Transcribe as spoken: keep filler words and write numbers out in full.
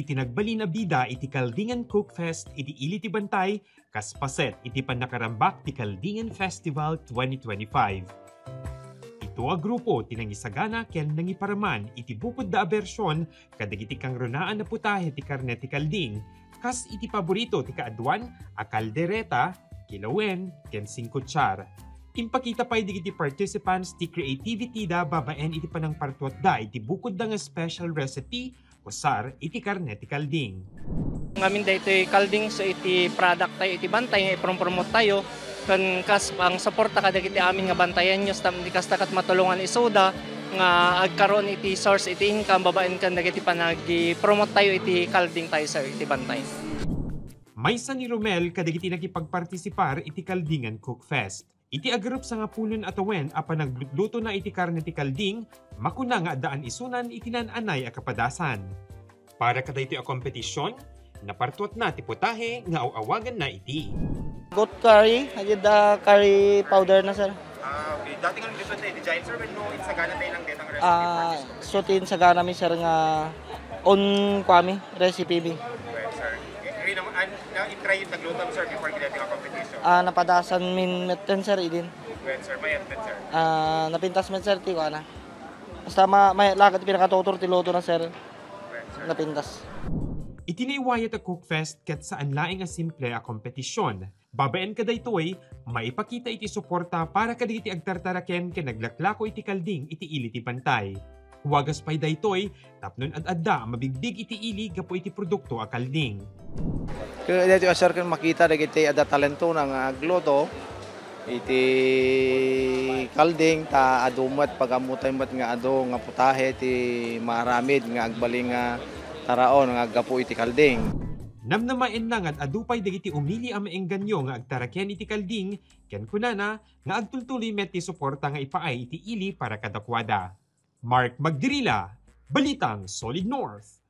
Iti nagbalin a bida iti Kaldingan Cook Fest iti ili ti Bantay, kas paset iti pannakarambak ti Kaldingan Festival twenty twenty-five. Ito a grupo ti nangisagana ken nangiparaman iti bukodda a bersion kadagiti kangrunaan a putahe ti karne ti kalding, kas iti paborito ti kaaduan a kaldereta, kilawen, ken singkutsar. Impakita pay dagiti participants ti creativity da babaen iti panangpartuatda iti bukodda nga special recipe usar iti karne ti kalding. Ngamin daytoy kalding so iti product tayo iti Bantay nga iprompromote tayo, ken kas pangsuporta kadagiti amin nga Bantayeños, tapno di kasta ket matulongan isuda nga agkaroon iti source iti income babaen ken dagiti panagipromote tayo iti kalding tayo, sir, iti Bantay. Maysa ni Romel kadagiti nakipagpartisipar iti Kaldingan Cook Fest. Iti agarup sangapulo a tawen a panaglutlutona iti karne ti kalding, makuna nga addaan isunan iti naan-anay a kapadasan. Para kadaytoy a kompetision, napartuatna ti putahe nga aw-awaganna iti Goat curry, agid, ah, curry powder na, sir. Ah, okay. Dati nga nagluto tayo di Giant, sir, wenno insagana tayo lang detang recipe for Ah, this competition? So, ti insagana mi, sir, nga on kuami, recipe mi. Well, sir, agree naman, an, na, i-try yung nagluto, sir, before ginawa nga competition. Ah, napadasan min metten, sir, idin. Well, sir, may metten, sir. Ah, napintas met, sir, ti kuana. Basta ma-, may lakat pinakatutor ti luto na, sir. Well, sir. Napintas. Iti naiwayat a Cook Fest ket saan laeng a simple a kompetisyon. Babaen kadaytoy, maipakita iti suporta para kadagiti agtartaraken ken naglaklako iti kalding iti ili ti Bantay. Wagas pay daytoy, tapno ad-adda a mabigbig iti ili gapu iti produkto a kalding. Ket daytoy a, sir, ken makita dagiti adda talentona nga agluto iti kalding, ta adu met, pag-ammotay met nga adu nga putahe ti maaramid nga agbalin nga taraon nga aggapu iti kalding. Namnamaenna nga ad-adu pay dagiti umili a maengganyo nga agtaraken iti kalding, ken kunana nga agtultuloy met ti suporta nga ipaay iti ili para kadakuada. Mark Magdirila, Balitang Solid North.